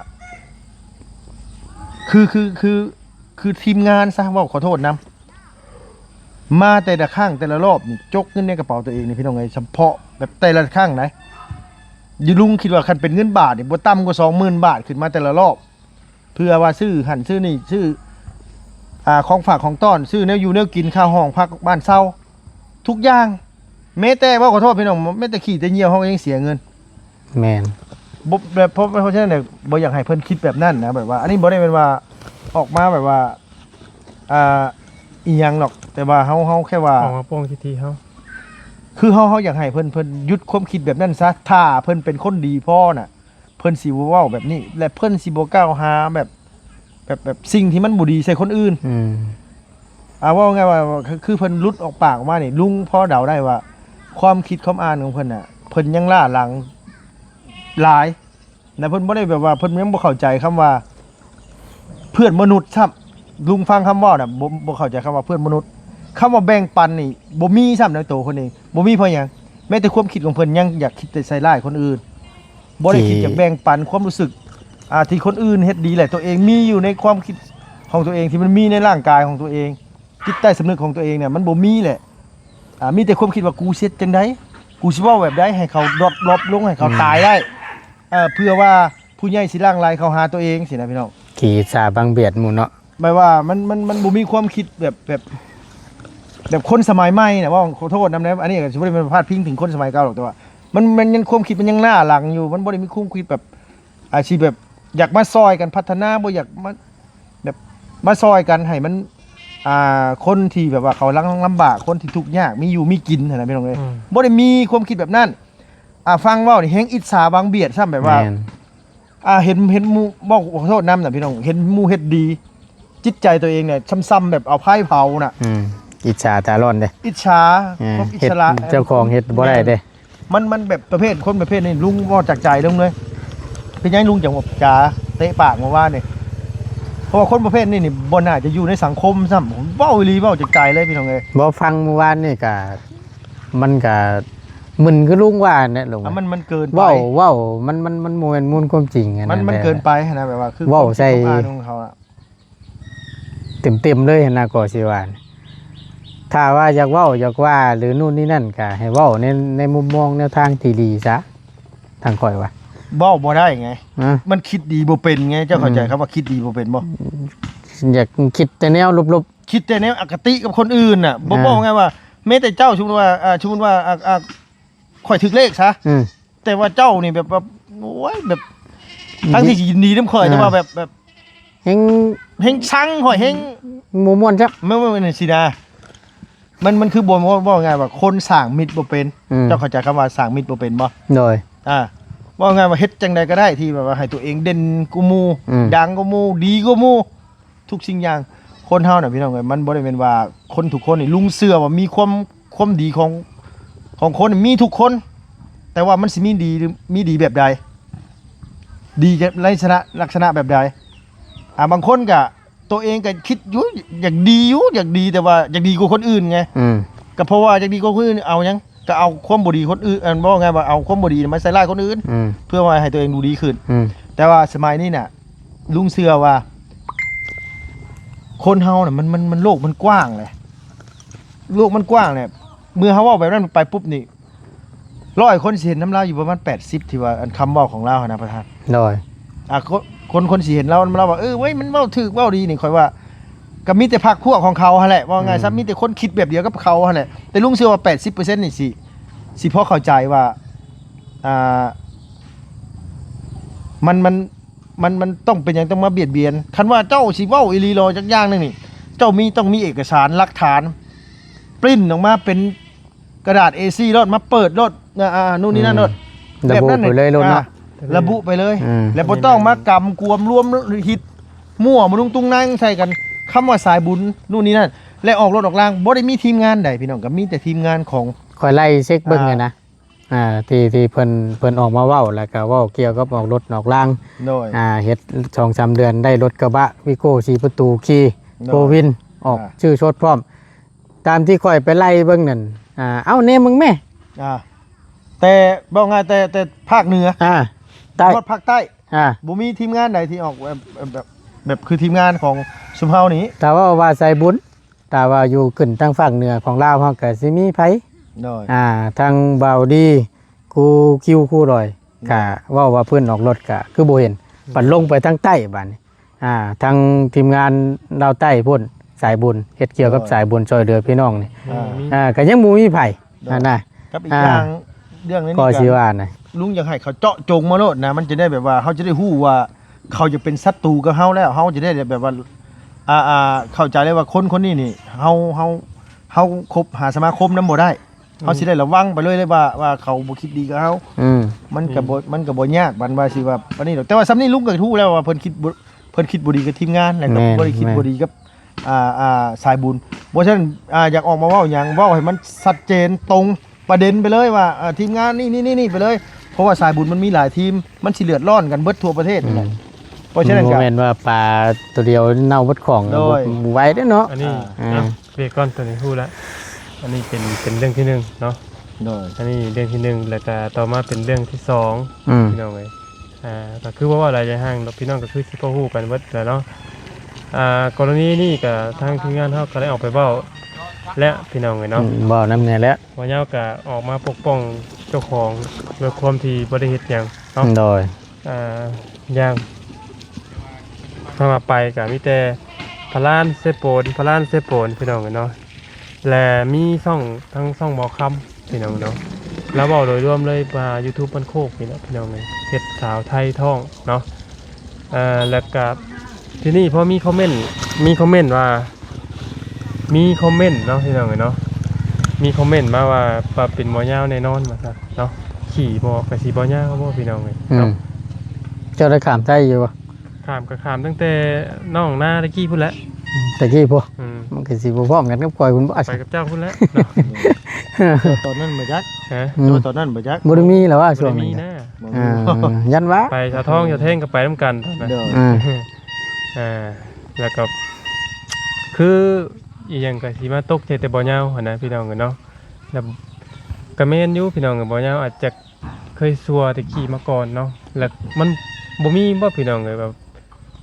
คือ คือ คือ คือทีมงานซะ เว้าขอโทษนำ มาแต่ละครั้งแต่ละรอบนี่ จกเงินในกระเป๋าตัวเองนี่พี่น้องเอ้ย เฉพาะแบบแต่ละครั้งนะ อยู่ลุงคิดว่าคันเป็นเงินบาทนี่ บ่ต่ำกว่า สองหมื่น บาทขึ้นมาแต่ละรอบ เพื่อว่าซื้อหั่นซื้อนี่ ซื้อ อ่า ของฝากของต้อน ซื้อแนวอยู่แนวกิน ค่าห้องพักบ้านเช่า ทุกอย่าง แม้แต่ เว้าขอโทษพี่น้อง แม้แต่ขี้แต่เยี่ยวเฮาก็ยังเสียเงิน แม่น บ่ แบบ เพราะ เพราะฉะนั้นเนี่ย บ่อยากให้เพิ่นคิดแบบนั้นนะ แบบว่า อันนี้บ่ได้แม่นว่า ออกมาแบบว่า อ่า อีหยังหรอก แต่ว่าเฮา เฮาแค่ว่า ออกมาโป้งทิฐิเฮา คือเฮา เฮาอยากให้เพิ่น เพิ่นหยุดความคิดแบบนั้นซะ ถ้าเพิ่นเป็นคนดีพอน่ะ เพิ่นสิบ่เว้าแบบนี้ และเพิ่นสิบ่กล่าวหาแบบ แบบ แบบสิ่งที่มันบ่ดีใส่คนอื่น อืม อ่า เว้าง่ายว่า คือ คือเพิ่นหลุดออกปากออกมานี่ ลุงพอเดาได้ว่า ความคิดความอ่านของเพิ่นน่ะ เพิ่นยังล้าหลังหลาย นะ เพิ่นบ่ได้แบบว่า เพิ่นยังบ่เข้าใจคำว่า เพื่อนมนุษย์ซ้ำ ลุงฟังคำเว้าน่ะ บ่ บ่เข้าใจคำว่าเพื่อนมนุษย์ คำว่าแบ่งปันนี่ บ่มีซ้ำในตัวเพิ่นเอง บ่มีเพราะหยัง แม้แต่ความคิดของเพิ่นยังอยากคิดแต่ใส่ร้ายคนอื่น บ่ได้คิด ที่ อยากแบ่งปันความรู้สึก อ่า ที่คนอื่นเฮ็ดดีแหละ ตัวเองมีอยู่ในความคิดของตัวเอง ที่มันมีในร่างกายของตัวเอง จิตใต้สำนึกของตัวเองเนี่ย มันบ่มีแหละ อ่า มีแต่ความคิดว่า กูสิเฮ็ดจั่งใด กูสิเว้าแบบใดให้เขาดรอป ดรอปลง ให้เขา อืม ตายได้ เอ่อ เพื่อว่าผู้ใหญ่สิหลั่งไหลเข้าหาตัวเองสินะพี่น้อง ขี้อิจฉาบังเบียดหมู่เนาะ หมายว่ามัน มัน มันบ่มีความคิดแบบ แบบ แบบคนสมัยใหม่นะ เว้าขอโทษนำนะ อันนี้ก็สิบ่ได้เป็นพาดพิงถึงคนสมัยเก่าหรอก แต่ว่ามัน มันยัง ความคิดมันยังล้าหลังอยู่ มันบ่ได้มีความคิดแบบ อาชีพแบบอยากมาซอยกันพัฒนา บ่อยากมา แบบมาซอยกันให้มัน อ่า คนที่แบบว่าเขาลังลำบาก คนที่ทุกข์ยาก มีอยู่มีกินหั้นนะพี่น้องเอ้ย อืม บ่ได้มีความคิดแบบนั้น อ่า ฟังเว้านี่แฮงอิจฉาบังเบียดซ้ำ แบบว่า แม่น อ่า เห็น เห็นหมู่ บอกขอโทษนำนะพี่น้อง เห็นหมู่เฮ็ดดี จิตใจตัวเองเนี่ยซ้ำๆแบบเอาไฟเผาน่ะ อืม อิจฉาตาร้อนเด้ อิจฉา เออ ความอิจฉา เฮ็ด เจ้าของเฮ็ดบ่ได้เด้ มัน มันแบบประเภท คนประเภทนี้ ลุงเว้าจากใจลุงเลย เป็นหยังลุงจั่งว่าจ๋าเตะปากเมื่อวานนี่ เพราะว่าคนประเภทนี้นี่บ่น่าจะอยู่ในสังคมซ้ำ ผมเว้าอีหลี เว้าจากใจเลยพี่น้องเอ้ย บ่ ฟังเมื่อวานนี่ก็ มันก็มึนคือลุงว่าเนี่ยลุง อ่ะ มัน มันเกินไป เว้า เว้า มัน มัน มันบ่แม่นมูลความจริงอะนะ มัน มันเกินไปนะ แบบว่าคือ เว้าใส่ ความคิดความอ่านของเขาอะ เต็มๆเลยนะ ก็สิว่า ถ้าว่าอยากเว้าอยากว่าหรือนู่นนี่นั่นก็ให้เว้าในในมุมมองแนวทางที่ดีซะ ทางข้อยว่า เว้าบ่ได้ไง อ่ะ มันคิดดีบ่เป็นไง เจ้าเข้าใจ อืม คำว่าคิดดีบ่เป็นบ่ อยากคิดแต่แนวลบๆ คิดแต่แนวอคติกับคนอื่นน่ะ บ่ อ่า บอกไงว่า แม้แต่เจ้า สมมุติว่า อ่า สมมุติว่า อ่า อ่า ข้อยถืกเลขซะ อืม แต่ว่าเจ้านี่แบบ แบบ โอ้ย แบบ อืม ทั้งที่สิยินดีนำข้อย อ่า แต่ว่าแบบ แบบ แฮง แฮงซังข้อย แฮง บ่ม่วนจ้ะ แม่น แม่น แม่นสินะ มัน มันคือบ่ บ่ บ่ง่ายว่าคนสร้างมิตรบ่เป็น อืม เจ้าเข้าใจคำว่าสร้างมิตรบ่เป็นบ่ โดย อ่า ว่าง่ายว่าเฮ็ดจั่งใดก็ได้ที่แบบว่าให้ตัวเองเด่นกว่าหมู่ อืม ดังกว่าหมู่ ดีกว่าหมู่ ทุกสิ่งอย่าง คนเฮาน่ะพี่น้องเอ้ย มันบ่ได้แม่นว่าคนทุกคนนี่ ลุงเชื่อว่ามีความ ความดีของ ของคนนี่มีทุกคน แต่ว่ามันสิมีดี มีดีแบบใด ดีในลักษณะ ลักษณะแบบใด อ่า บางคนก็ ตัวเองก็คิดอยู่ อยากดีอยู่ อยากดี แต่ว่าอยากดีกว่าคนอื่นไง อืม ก็เพราะว่าอยากดีกว่าคนอื่น เอาหยัง ก็เอาความบ่ดีคนอื่น อัน บอกง่ายว่าเอาความบ่ดีมาใส่ร้ายคนอื่น อืม เพื่อว่าให้ตัวเองดูดีขึ้น อืม แต่ว่าสมัยนี้น่ะ ลุงเชื่อว่า คนเฮาน่ะ มัน มัน มัน โลกมันกว้างเลย โลกมันกว้างเนี่ย เมื่อเฮาเว้าแบบนั้นไปปุ๊บนี่ ร้อยคนสิเห็นนำลาวอยู่ประมาณแปดสิบ ที่ว่าอันคำเว้าของลาวหั้นนะประธาน โดย อ่ะ คน คน คนสิเห็นลาว ลาวว่า เออ เว้ย มันเว้าถูก เว้าดีนี่ ข้อยว่า ก็มีแต่พรรคพวกของเขาหั้นแหละ ว่าง่ายซะ อืม มีแต่คนคิดแบบเดียวกับเขาหั้นแหละ แต่ลุงเชื่อว่า แปดสิบเปอร์เซ็นต์ นี่สิ สิพอเข้าใจว่า อ่า มัน มัน มัน มันต้องเป็นหยังต้องมาเบียดเบียน คันว่าเจ้าสิเว้าอีหลีหลอจักอย่างหนึ่งนี่ เจ้ามี ต้องมีเอกสารหลักฐาน ปริ้นออกมาเป็นกระดาษ เอสี่ โลด มาเปิดโลด อ่า อ่า นู่นนี่นั่นโลด อืม แบบนั้น ระบุไปเลยโลดเนาะ อ่า ระบุไปเลย อืม แล้วบ่ต้องมากำกวมรวมฮิตมั่วมาดุงตุงนางใส่กัน คำว่าสายบุญนู่นนี่นั่น และออกรถออกราง บ่ได้มีทีมงานใดพี่น้อง ก็มีแต่ทีมงานของ ข้อยไล่เช็คเบิ่ง อ่า เลยนะ อ่า ที่ ที่เพิ่น เพิ่นออกมาเว้า แล้วก็เว้าเกี่ยวกับออกรถออกราง โดย อ่า เฮ็ดสองสามเดือนได้รถกระบะวิโก้สี่ประตูขี่ โดย โฟร์วิน ออก อ่า ชื่อสดพร้อม ตามที่ข้อยไปไล่เบิ่งนั่น อ่า เอ้า แหนมึงแม่ อ่า แต่บอกง่าย แต่ แต่ภาคเหนือ อ่า ใต้ ฮอดภาคใต้ อ่า บ่มีทีมงานใดที่ออกแบบ แบบ แบบคือทีมงานของซุมเฮานี้ ถ้าว่า ว่าสายบุญ ถ้าว่าอยู่ขึ้นทางภาคเหนือของลาวเฮาก็สิมีไผ โดย อ่า ทางบ่าวดี ครูคิว ครูลอย อืม ก็เว้าว่าเพิ่นออกรถก็คือบ่เห็น อืม บัดลงไปทางใต้บัดนี้ อ่า ทางทีมงานลาวใต้พุ้น สายบุญ เฮ็ดเกี่ยวกับ โดย สายบุญช่วยเหลือพี่น้องนี่ อ่า มี อ่า ก็ยังบ่มีไผ โดย นั่นนะ กับอีก อ่า อย่าง เรื่องนี้ ก็ นี่ สิว่านะ ลุงอยากให้เขาเจาะจงมาโลดนะ มันจะได้แบบว่า เขาจะได้ฮู้ว่า เขาจะเป็นศัตรูกับเฮาแล้ว เฮาจะได้แบบว่า อ่า อ่า เข้าใจเลยว่าคนคนนี้นี่ เฮา เฮา เฮาคบหาสมาคมนำบ่ได้ เฮาสิได้ระวังไปเลยเลยว่า ว่าเขาบ่คิดดีกับเฮา อืม มันก็บ่ มันก็บ่ยาก บัดว่าสิว่า อันนี้ดอก แต่ว่าส่ำนี้ลุงก็ฮู้แล้วว่าเพิ่นคิดบ่ เพิ่นคิดบ่ดีกับทีมงาน แล้วก็ แม่น บ่ได้คิด แม่น บ่ดีกับ อ่า อ่า สายบุญ เพราะฉะนั้น อ่า อยากออกมาเว้าหยัง เว้าให้มันชัดเจนตรงประเด็นไปเลยว่า อ่า ทีมงานนี่ นี่ นี่ นี่ไปเลย เพราะว่าสายบุญมันมีหลายทีม มันสิเดือดร้อนกันเบิดทั่วประเทศนั่นแหละ อืม เพราะฉะนั้นก็ บ่แม่นว่าปลาตัวเดียวเน่าเบิดของ โดย บ่ไหวเด้อเนาะ อันนี้ อ่า อ่า อ่ะ เบรกก่อน ตัวนี้ฮู้แล้ว อันนี้เป็น เป็นเรื่องที่หนึ่งเนาะ โดย อันนี้เรื่องที่หนึ่ง แล้วก็ต่อมาเป็นเรื่องที่สอง อืม พี่น้องเอ้ย อ่า ก็คือว่า ว่าหลายอย่าง พี่น้องก็คือสิพอฮู้กันเบิดแล้วเนาะ อ่า กรณีนี้ก็ทางทีมงานเฮาก็ได้ออกไปเว้า และพี่น้องเอ้ยเนาะ อืม เว้านำแหน่แล้ว บ่าวยาวก็ออกมาปกป้องเจ้าของด้วยความที่บ่ได้เฮ็ดหยังเนาะ โดย อ่า อย่าง ถ้าว่าไปก็มีแต่พะลานเซโปน พะลานเซโปน พี่น้องเอ้ยเนาะ และมีช่อง ทั้งช่องหมอคำ พี่น้องเนาะ แล้วเว้าโดยรวมเลยว่า YouTube บ้านโคกนี่แหละพี่น้องเอ้ย เฮ็ดสาวไทยท้องเนาะ เอ่อ แล้วก็ทีนี้พอมีคอมเมนต์ มีคอมเมนต์ว่า มีคอมเมนต์เนาะพี่น้องเอ้ยเนาะ มีคอมเมนต์มาว่า ว่าเป็นบ่าวยาวแน่นอนว่าซั่นเนาะ ขี่บ่ ก็สิบ่าวยาวบ่พี่น้องเอ้ย อืม เนาะ เจ้าได้ข้ามไทยอยู่บ่ ข้ามก็ข้ามตั้งแต่น้องนาตะกี้พุ้นแหละ ตะกี้พุ้น อืม มันก็สิบ่พร้อมกันกับข้อยพุ้นบ่ ไปกับเจ้าพุ้นแหละเนาะ ตอนนั้นบ่จัก ฮะ อืม แต่ว่าตอนนั้นบ่จัก บ่ได้มีแล้วว่า บ่ได้มี ช่วงนั้น นะ บ่มี อ่า ยันว่า ไปสาวทองสาวแท่งก็ไปนำกันตอนนั้น โดย อ่า อ่า แล้วก็ คืออีหยังก็สิมาตกใจแต่บ่าวยาวหั้นนะพี่น้องเอ้ยเนาะ แล้วก็แม่นอยู่พี่น้องเอ้ย บ่าวยาวอาจจะเคยชั่วแต่กี้มาก่อนเนาะ แล้วมันบ่มีบ่พี่น้องเอ้ย แบบ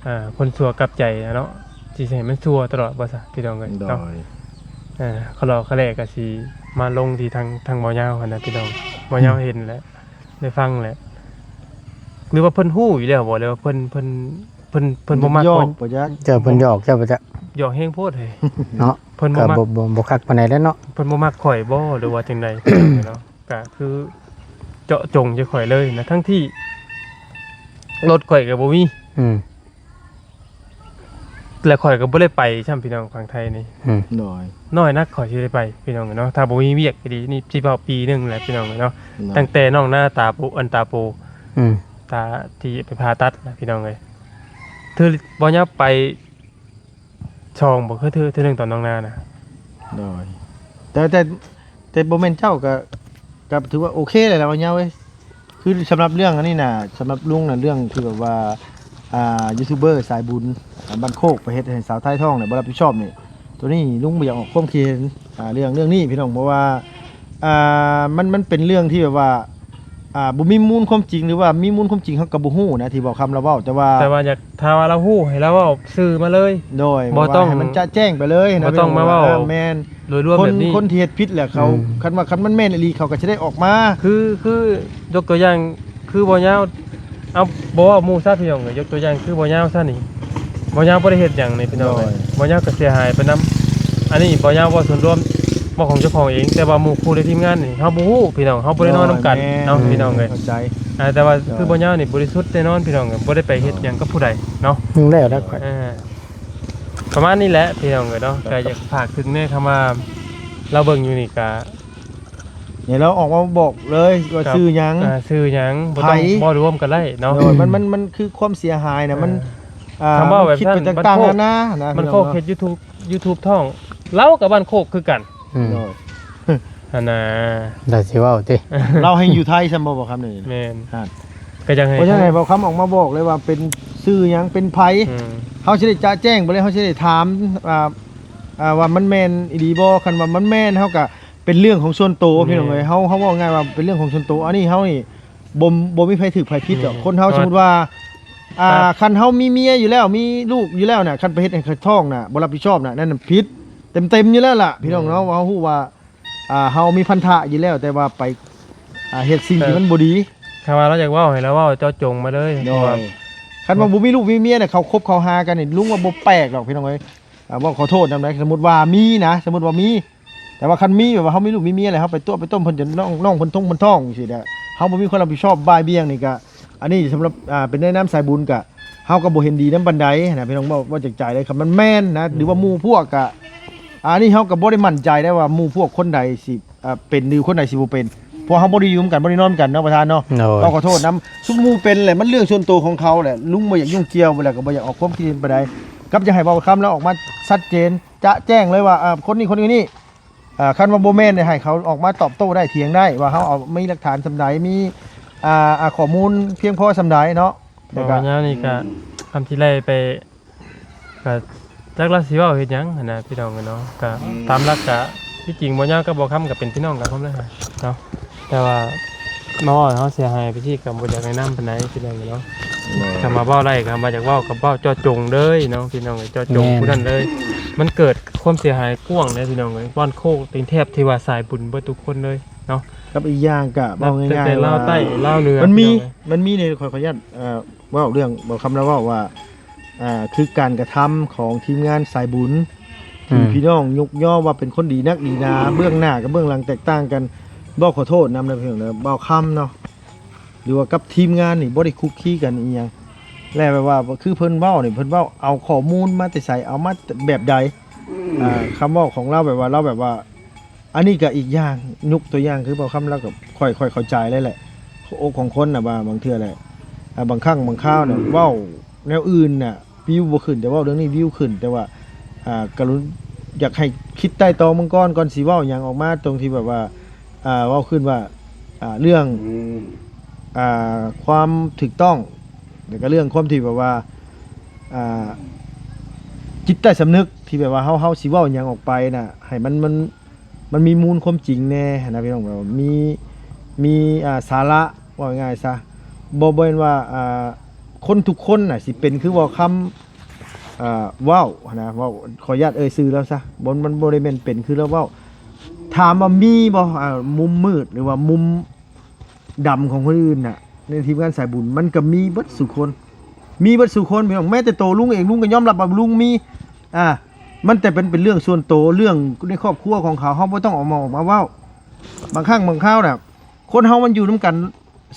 อ่า คนชั่วกลับใจอะเนาะ สิให้มันชั่วตลอดบ่ซะพี่น้องเอ้ย โดย เนาะ อ่า ขะเลาะขะแหละก็สิมาลงที่ทาง ทางบ่าวยาวหั้นนะพี่น้อง บ่าวยาวเห็นแล้ว ได้ฟังแล้ว หรือว่าเพิ่นฮู้อยู่แล้วบ่ หรือว่าเพิ่น เพิ่น เพิ่น เพิ่นบ่มัก หยอก บ่ บ่จัก เจ้าเพิ่นหยอกเจ้าบ่จัก หยอกแฮงโพดเฮ้ย เนาะ เพิ่นบ่ ก็ มัก บ่ บ่ บ่คักปานใดแล้วเนาะ เพิ่นบ่มักข่อยบ่ หรือว่าจั่งใด เนาะ ก็คือเจาะจงใส่ข่อยเลยนะ ทั้งที่รถข่อยก็บ่มี อืม และข่อยก็บ่ได้ไปซ้ำพี่น้อง ฝั่งไทยนี่ อืม โดย น้อยนักข่อยสิได้ไปพี่น้องเนาะ ถ้าบ่มีเวียกอีหลีนี่สิเว้าปีหนึ่งแหละพี่น้องเนาะ เนาะ ตั้งแต่น้องนาตาปู อันตาปู อืม ตาที่ไปผ่าตัดนะพี่น้องเอ้ย คือบ่าวยาวไปสองบ่ คือเทื่อ เทื่อหนึ่งตอนน้องนานะ โดย แต่ แต่ แต่บ่แม่นเจ้าก็ ก็ถือว่าโอเคเลยแหละบ่าวยาวเอ้ย คือสำหรับเรื่องอันนี้น่ะ สำหรับลุงน่ะ เรื่องที่แบบว่า อ่า ยูทูบเบอร์สายบุญ อ่า บ้านโคกไปเฮ็ดให้สาวไทยท้องเนี่ยบ่รับผิดชอบนี่ ตัวนี้ลุงบ่อยากออกความคิดเห็น อ่า เรื่อง เรื่องนี้พี่น้อง เพราะว่า อ่า มัน มันเป็นเรื่องที่แบบว่า อ่า บ่มีมูลความจริง หรือว่ามีมูลความจริงเฮาก็บ่ฮู้นะ ที่บ่าวคำลาวเว้า แต่ว่า แต่ว่าอยาก ถ้าว่าลาวฮู้ให้ลาวเว้าซื่อมาเลย โดย บ่ต้อง ว่าให้มันจะแจ้งไปเลยนะ บ่ต้องมาเว้า พี่น้อง เออ แม่น โดยรวม คน แบบนี้ คนที่เฮ็ดผิดแหละเขา อืม คันว่า คันมันแม่นอีหลีเขาก็สิได้ออกมา คือ คือยกตัวอย่าง คือบ่าวยาว เอา บ่เว้าหมู่ซะพี่น้องเอ้ย ยกตัวอย่างคือบ่าวยาวซะนี่ บ่าวยาวบ่ได้เฮ็ดหยังนี่พี่น้องเอ้ย โดย บ่าวยาวก็เสียหายไปนำ อันนี้บ่าวยาวเว้าส่วนรวม เว้าของเจ้าของเอง แต่ว่าหมู่คู่และทีมงานนี่เฮาบ่ฮู้พี่น้อง เฮาบ่ได้นอนนำกัน โดย แม่น เนาะพี่น้องเอ้ย เข้าใจ อ่า แต่ว่า โดย คือบอลยาวนี่บริสุทธิ์แน่นอนพี่น้อง บ่ได้ไปเฮ็ดหยังกับผู้ใดเนาะ อืม แล้ว แล้วค่อย อ่า ประมาณนี้แหละพี่น้องเอ้ยเนาะ ครับ ก็อยากฝากถึงแน่ คำว่าลาวเบิ่งอยู่นี่ก็ เนี่ย ลาวออกมาบอกเลยว่า ครับ ชื่อหยัง อ่า ชื่อหยัง บ่ต้อง ไผ บ่รวมกันได้เนาะ โดย มัน มัน มันคือความเสียหายนะ มัน อ่า อ่า คำว่าแบบ มันคิดไป นั้น ต่างๆ บ้านโคก นานานะ บ้านโคก พี่น้องเนาะ เฮ็ดยูทูบ ยูทูบท้อง ลาวกับบ้านโคกคือกัน อืม โดย หั่นน่ะ ได้สิเว้าติ ลาวแฮ่งอยู่ไทยซ้ำบ่ บ่าวคำนี่ แม่น ฮะ ก็อยากให้ เพราะฉะนั้นให้บ่าวคำออกมาบอกเลยว่าเป็นชื่อหยัง เป็นไผ อืม เฮาสิได้จะแจ้งไปเลย เฮาสิได้ถาม อ่า อ่า ว่ามันแม่นอีหลีบ่ คันว่ามันแม่น เฮาก็เป็นเรื่องของส่วนตัว แม่น พี่น้องเอ้ย เฮา เฮาเว้าง่ายว่าเป็นเรื่องของส่วนตัว อันนี้เฮานี่บ่ บ่มีไผถูกไผผิดดอก แม่น คนเฮา เพราะ สมมุติว่า อ่า ครับ คันเฮามีเมียอยู่แล้ว มีลูกอยู่แล้วน่ะ คันไปเฮ็ดให้เขาท้องน่ะ บ่รับผิดชอบน่ะ นั่นน่ะผิดเต็มๆ อยู่แล้วล่ะ พี่น้องเนาะ แม่น ว่าเฮาฮู้ว่า อ่า เฮามีพันธะอยู่แล้ว แต่ว่าไป อ่า เฮ็ดสิ่งที่มันบ่ดี ถ้าว่าลาวอยากเว้าให้ลาวเว้าเจาะจงมาเลย โดย ว่า คันว่าบ่มีลูกมีเมียน่ะ เขาคบเขาหากันนี่ ลุงว่าบ่แปลกดอกพี่น้องเอ้ย อ่า เว้าขอโทษนำนะ สมมุติว่ามีนะ สมมุติว่ามี แต่ว่าคันมีแบบว่าเฮามีลูกมีเมียแล้ว เฮาไปตั๋วไปต้มเพิ่นจนน้อง น้องเพิ่นท้อง เพิ่นท้องจั่งซี้น่ะ เฮาบ่มีความรับผิดชอบบ่ายเบี่ยงนี่ก็ อันนี้สำหรับ อ่า เป็นในนามสายบุญก็ เฮาก็บ่เห็นดีนำปานใดนะพี่น้อง เว้า เว้าจากใจเลย คันมันแม่นนะ หรือว่าหมู่พวกก็ อันนี้เฮาก็บ่ได้มั่นใจได้ว่าหมู่พวกคนใดสิ อ่า เป็นหรือคนใดสิบ่เป็น เพราะเฮาบ่ได้อยู่นำกัน บ่ได้นอนกันเนาะประธานเนาะ โดย เฮาขอโทษนำ ซุมหมู่เป็นแหละ มันเรื่องส่วนตัวของเขาแหละ ลุงบ่อยากยุ่งเกี่ยว บ่แล้วก็บ่อยากออกความคิดเห็นปานใด กับอยากให้บ่าวคำลาวออกมาชัดเจน จะแจ้งเลยว่า อ่า คนนี้ คนนี้ นี่ อ่า คันว่าบ่แม่นเนี่ย ให้เขาออกมาตอบโต้ได้ เถียงได้ ว่าเฮาเอา มีหลักฐานส่ำใด มี อ่า อ่า ข้อมูลเพียงพอส่ำใดเนาะ แต่ แต่ ก็ ว่ายามนี้ก็ คำที่ไล่ไป ก็จักลาวสิเว้าเฮ็ดหยังหั้นนะพี่น้องเอ้ยเนาะ ก็ อืม ตามหลักก็ ที่จริงบ่าวยาวกับบ่าวคำก็เป็นพี่น้องกันพร้อมเลยฮะเนาะ แต่ว่ามาเว้าให้เฮาเสียหายไปที่ก็บ่อยากแนะนำปานใดพี่น้องเอ้ยเนาะ โดย ถ้ามาเว้าได้ก็มาอยากเว้าก็เว้าเจาะจงเลยเนาะพี่น้องเอ้ย เจาะจง แม่น ผู้นั้นเลย มันเกิดความเสียหายกว้างเลยพี่น้องเอ้ย บ้านโคกนี่แทบที่ว่าสายบุญเบิดทุกคนเลยเนาะ กับอีกอย่างก็เว้าง่ายๆ ตั้งแต่ลาวใต้ ว่า ลาวเหนือ มันมี พี่น้องเอ้ย มันมีใน ขอ ขออนุญาต เอ่อ เว้าเรื่องบ่าวคำลาวเว้าว่า อ่า คือการกระทำของทีมงานสายบุญ อืม ที่พี่น้องยกย่องว่าเป็นคนดีนักดีหนา เบื้องหน้ากับเบื้องหลังแตกต่างกัน เว้าขอโทษนำนะพี่น้องเด้อ บ่าวคำเนาะ หรือว่ากับทีมงานนี่บ่ได้คุกคีกันอีหยัง และแบบว่าคือเพิ่นเว้านี่ เพิ่นเว้าเอาข้อมูลมาแต่ไส เอามาแบบใด อ่า คำเว้าของลาวแบบว่า ลาวแบบว่า อันนี้ก็อีกอย่าง ยกตัวอย่างคือบ่าวคำลาวก็ค่อย ค่อยเข้าใจเลยแหละ หัวอกของคนน่ะว่าบางเทื่อแหละ อ่า บางครั้งบางคราวน่ะ เว้าแนวอื่นน่ะ วิวบ่ขึ้น แต่เว้าเรื่องนี้วิวขึ้น แต่ว่า อ่า กรุณ- อยากให้คิดไตร่ตรองเบิ่งก่อน ก่อนสิเว้าหยังออกมา ตรงที่แบบว่า อ่า เว้าขึ้นว่า อ่า เรื่อง อืม อ่า ความถูกต้อง แล้วก็เรื่องความที่แบบว่า อ่า จิตใต้สำนึกที่แบบว่าเฮา เฮาสิเว้าหยังออกไปน่ะ ให้มัน มัน มันมีมูลความจริงแน่นะพี่น้อง แบบว่ามี มี อ่า สาระ ว่าง่ายซะ บ่ บ่แม่นว่า อ่า คนทุกคนน่ะสิเป็นคือบ่าวคำ อ่า เว้านะ เว้า ขออนุญาตเอ่ยชื่อแล้วซะ บ่ มันบ่ได้แม่นเป็นคือแล้วเว้า ถามว่ามีบ่ อ่า มุมมืดหรือว่ามุมดำของคนอื่นน่ะ ในทีมงานสายบุญ มันก็มีเบิดสู่คน มีเบิดสู่คนพี่น้อง แม้แต่โตลุงเอง ลุงก็ยอมรับว่าลุงมี อ่า มันแต่เป็น เป็นเรื่องส่วนโต เรื่องในครอบครัวของเขา เฮาบ่ต้องออกมา ออกมาเว้า บางครั้งบางคราวน่ะ คนเฮามันอยู่นำกัน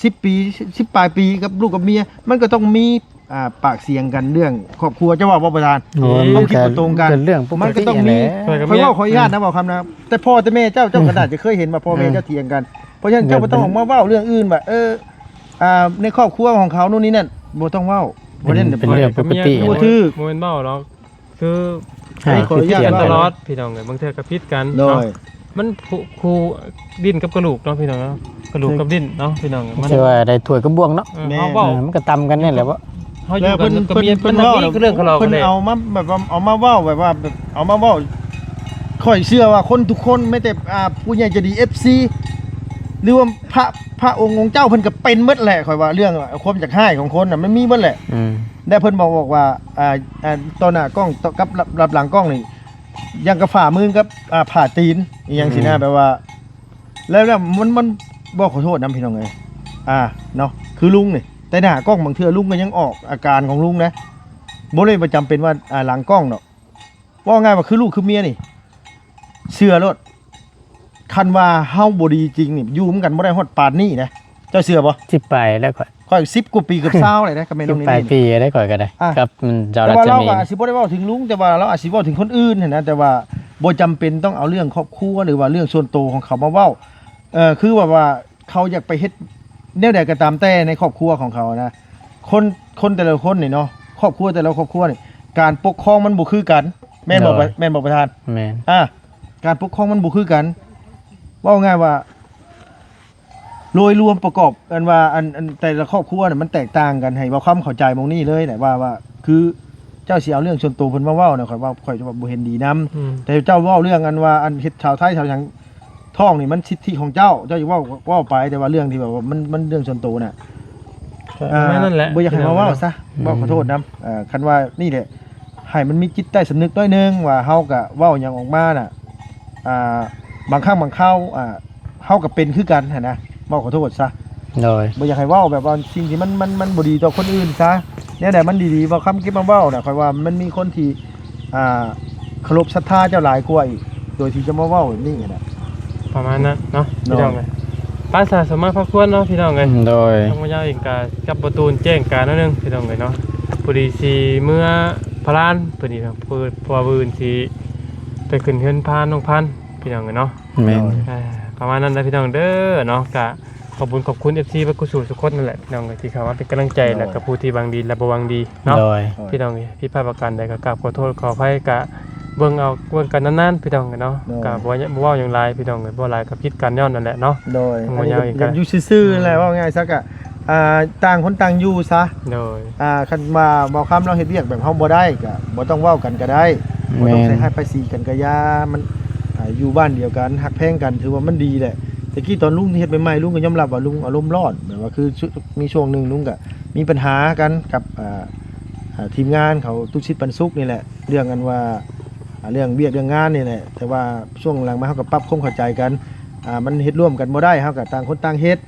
สิบ ปี สิบ ปลายปีกับลูกกับเมีย มันก็ต้องมี อ่า ปากเสียงกันเรื่องครอบครัว เจ้าว่าบ่ประธาน โอ้ย ความคิดบ่ตรงกัน มันก็เป็นเรื่องปกติ มันก็ต้องมี นั่นแหละ ข้อยก็มี ข้อยเว้าขออนุญาตนะ เว้าคำนะ แต่พ่อแต่แม่เจ้า เจ้าก็น่าจะเคยเห็นว่าพ่อแม่ อืม เจ้าเถียงกัน เพราะฉะนั้นเจ้าบ่ต้องออกมาเว้าเรื่องอื่นว่า เออ อ่า ในครอบครัวของเขานู่นนี่นั่น บ่ต้องเว้า เพราะฉะนั้น เป็นเรื่องปกติ บ่ถืก บ่แม่นเว้าหรอก คือ ให้ อันนี้ ขออนุญาต ผิดกันตลอด พี่น้องเอ้ย บางเทื่อก็ผิดกัน โดย เนาะ มันคู่ คู่ดินกับกระดูกเนาะพี่น้องเนาะ กระดูกกับดินเนาะพี่น้อง มัน สิว่าได้ถ้วยกับบ่วงเนาะ เออ แม่น เฮาเว้า เออ มันก็ตำกันนี่แหละวะ เฮาอยู่กัน แล้วเพิ่น ก็มี เพิ่น มันมี เพิ่นเว้า เรื่องของเรา เพิ่น กันแหละ เอามาแบบว่า เอามาเว้าแบบว่า แบบเอามาเว้า ข้อยเชื่อว่าคนทุกคน แม้แต่ อ่า ผู้ใหญ่ใจดี เอฟซี หรือว่าพระ พระองค์ องค์เจ้าเพิ่นก็เป็นหมดแหละ ข้อยว่าเรื่องความอยากร้ายของคนน่ะ มันมีหมดแหละ อืม และเพิ่นบอก บอกว่า อ่า อ่า ต่อหน้ากล้อง ต่อ กับรับ รับหลังกล้องนี่ อย่างกับฝ่ามือกับ อ่า ผ่าตีน อีหยังสินะ อืม แบบว่า แล้ว แล้วมัน มันบอกขอโทษนำพี่น้องเอ้ย อ่า เนาะ คือลุงนี่ แต่หน้ากล้องบางเทื่อลุงก็ยังออกอาการของลุงนะ บ่ได้ประจำเป็นว่า อ่า หลังกล้องดอก เว้าง่ายว่าคือลูกคือเมียนี่ เชื่อโลด คันว่าเฮาบ่ดีจริงนี่ อยู่นำกันบ่ได้ฮอดปานนี้นะ เจ้าเชื่อบ่ สิบปลายแล้วข้อย ข้อยสิบกว่าปี เกือบซาวเลยนะ กับแม่น้อง สิบปลาย นี่ ปีแล้วข้อยก็ได้ อ่ะ กับ อืม เจ้า แต่ว่า รัช เรา มี ก็อาจสิบ่ได้เว้าถึงลุง แต่ว่าเราอาจสิเว้าถึงคนอื่นหั้นนะ แต่ว่าบ่จำเป็นต้องเอาเรื่องครอบครัวหรือว่าเรื่องส่วนตัวของเขามาเว้า เอ่อ คือแบบว่าเขาอยากไปเฮ็ดแนวใดก็ตามแต่ในครอบครัวของเขานะ คน คนแต่ละคนนี่เนาะ ครอบครัวแต่ละครอบครัวนี่ การปกครองมันบ่คือกัน แม่นบ่ โดย แม่นบ่ประธาน แม่น อ่ะ การปกครองมันบ่คือกัน เว้าง่ายว่า โดยรวมประกอบกันว่า อัน อันแต่ละครอบครัวน่ะมันแตกต่างกัน ให้เว้าความเข้าใจหม่องนี้เลยแหละว่า ว่า คือเจ้าสิเอาเรื่องส่วนตัวเพิ่นมาเว้าน่ะ ข้อยว่า ข้อยจะว่าบ่เห็นดีนำ อืม แต่เจ้าเว้าเรื่องอันว่า อันเฮ็ดชาวไทยชาวหยังท้องนี่มันสิทธิของเจ้า เจ้าจะเว้า เว้าไป แต่ว่าเรื่องที่แบบว่ามัน มันเรื่องส่วนตัวน่ะ ก็ประมาณนั้นแหละ อ่า บ่อยากให้มาเว้าซะ อืม เว้าขอโทษนำ เอ่อ คันว่านี่แหละ ให้มันมีจิตใต้สำนึกหน่อยหนึ่งว่าเฮาก็เว้าหยังออกมาน่ะ อ่า บางครั้งบางคราว อ่า เฮาก็เป็นคือกันหั้นนะ เว้าขอโทษซะ โดย บ่อยากให้เว้าแบบว่าสิ่งที่มัน มัน มันบ่ดีต่อคนอื่นซะ แนวใดมันดีๆ เว้าคำเก็บมาเว้าน่ะ ข้อยว่ามันมีคนที่ อ่า เคารพศรัทธาเจ้าหลายกว่าอีก โดยที่จะมาเว้าแบบนี้น่ะ ประมาณนั้นเนาะ โดย พี่น้องเอ้ย ไปซะ สมมาพาควรเนาะพี่น้องเอ้ย อืม โดย ทางบ่ยาวเองก็กับบ่ตูนแจ้งการหน่อยหนึ่งพี่น้องเอ้ยเนาะ พอดีสิเมือพาราน พอดีครับ เพราะว่ามื้ออื่นสิไปขึ้นเฮือนพานน้องพันธุ์พี่น้องเอ้ยเนาะ แม่น อ่า ประมาณนั้นนะพี่น้องเด้อเนาะ ก็ขอบคุณขอบคุณ เอฟซี เบิดกู้สู่ทุกคนนั่นแหละพี่น้องเอ้ย ที่เข้ามาเป็นกำลังใจ โดย แล้วก็ผู้ที่หวังดีและบ่หวังดีเนาะ โดย พี่น้องเอ้ย ผิดพลาดประการใดก็กราบขอโทษขออภัย ก็เบิ่งเอา เบิ่งกันนานๆพี่น้องเอ้ยเนาะ โดย ก็บ่ บ่เว้าหยังหลายพี่น้องเอ้ย บ่หลายก็ผิดกันย้อนนั่นแหละเนาะ โดย บ่ยาวอีก อันนี้ก็อยากอยู่ซื่อๆนั่นแหละ อืม เว้าง่ายซะก็ อ่า ต่างคนต่างอยู่ซะ โดย อ่า คันว่าบ่าวคำเราเฮ็ดเวียกแบบเฮาบ่ได้ก็บ่ต้องเว้ากันก็ได้ บ่ต้อง แม่น ใส่ร้ายป้ายสีกันก็อย่า มัน อ่า อยู่บ้านเดียวกันฮักแพงกันถือว่ามันดีแหละ แต่กี้ตอนลุงเฮ็ดใหม่ๆ ลุงก็ยอมรับว่าลุงอารมณ์ร้อน แบบว่าคือชุ- มีช่วงหนึ่งลุงก็มีปัญหากันกับ อ่า อ่า ทีมงานเขา ตู้สิทธิ์ปันสุขนี่แหละ เรื่องอันว่า อ่า เรื่องเวียกเรื่องงานนี่แหละ แต่ว่าช่วงหลังมาเฮาก็ปรับความเข้าใจกัน อ่า มันเฮ็ดร่วมกันบ่ได้ เฮาก็ต่างคนต่างเฮ็ด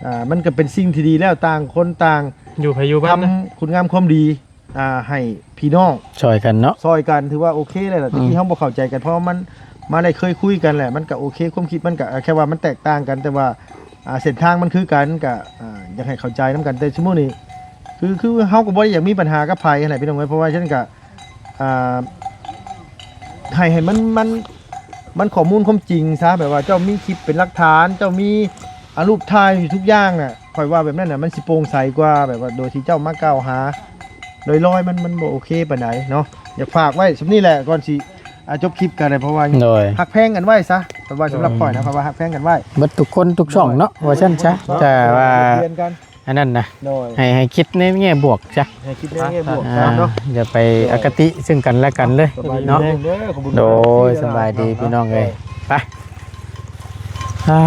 อ่า มันก็เป็นสิ่งที่ดีแล้ว ต่างคนต่าง อยู่ไผอยู่มันนะ ทำคุณงามความดี อ่า ให้พี่น้อง ซ่อยกันเนาะ ซ่อยกัน ถือว่าโอเคเลยล่ะ อืม แต่กี้เฮาบ่เข้าใจกัน เพราะว่ามัน มาได้เคยคุยกันแหละ มันก็โอเค ความคิดมันก็ อ่า แค่ว่ามันแตกต่างกัน แต่ว่า อ่า เส้นทางมันคือกัน ก็ อ่า อยากให้เข้าใจนำกัน แต่ซุมื้อนี้ คือ คือเฮาก็บ่ได้อยากมีปัญหากับไผหั้นแหละพี่น้องเอ้ย เพราะว่าฉะนั้นก็ อ่า ให้ ให้มัน มัน มันข้อมูลความจริงซะ แบบว่าเจ้ามีคลิปเป็นหลักฐาน เจ้ามี อ่า รูปถ่ายอยู่ทุกอย่างน่ะ ข้อยว่าแบบนั้นน่ะ มันสิโปร่งใสกว่า แบบว่าโดยที่เจ้ามากล่าวหาลอยๆ มัน มันบ่โอเคปานใดเนาะ อยากฝากไว้ส่ำนี้แหละ ก่อนสิ อ่า จบคลิปกันเลย เพราะว่า โดย ฮักแพงกันไว้ซะ แต่ว่าสำหรับข้อยนะ ข้อยว่าฮักแพงกันไว้ เบิดทุกคนทุกช่องเนาะ ว่าซั่นซะ แต่ว่า เปลี่ยนกัน อันนั้นนะ โดย ให้ ให้คิดในแง่บวกซะ ให้คิดในแง่บวก อ่า ซะเนาะ อย่าไป โดย อคติซึ่งกันและกันเลย สบายดี เนาะ เด้อ ขอบคุณ โดย เด้อ สบายดี เนาะ พี่น้องเอ้ย โดย ไป อ่า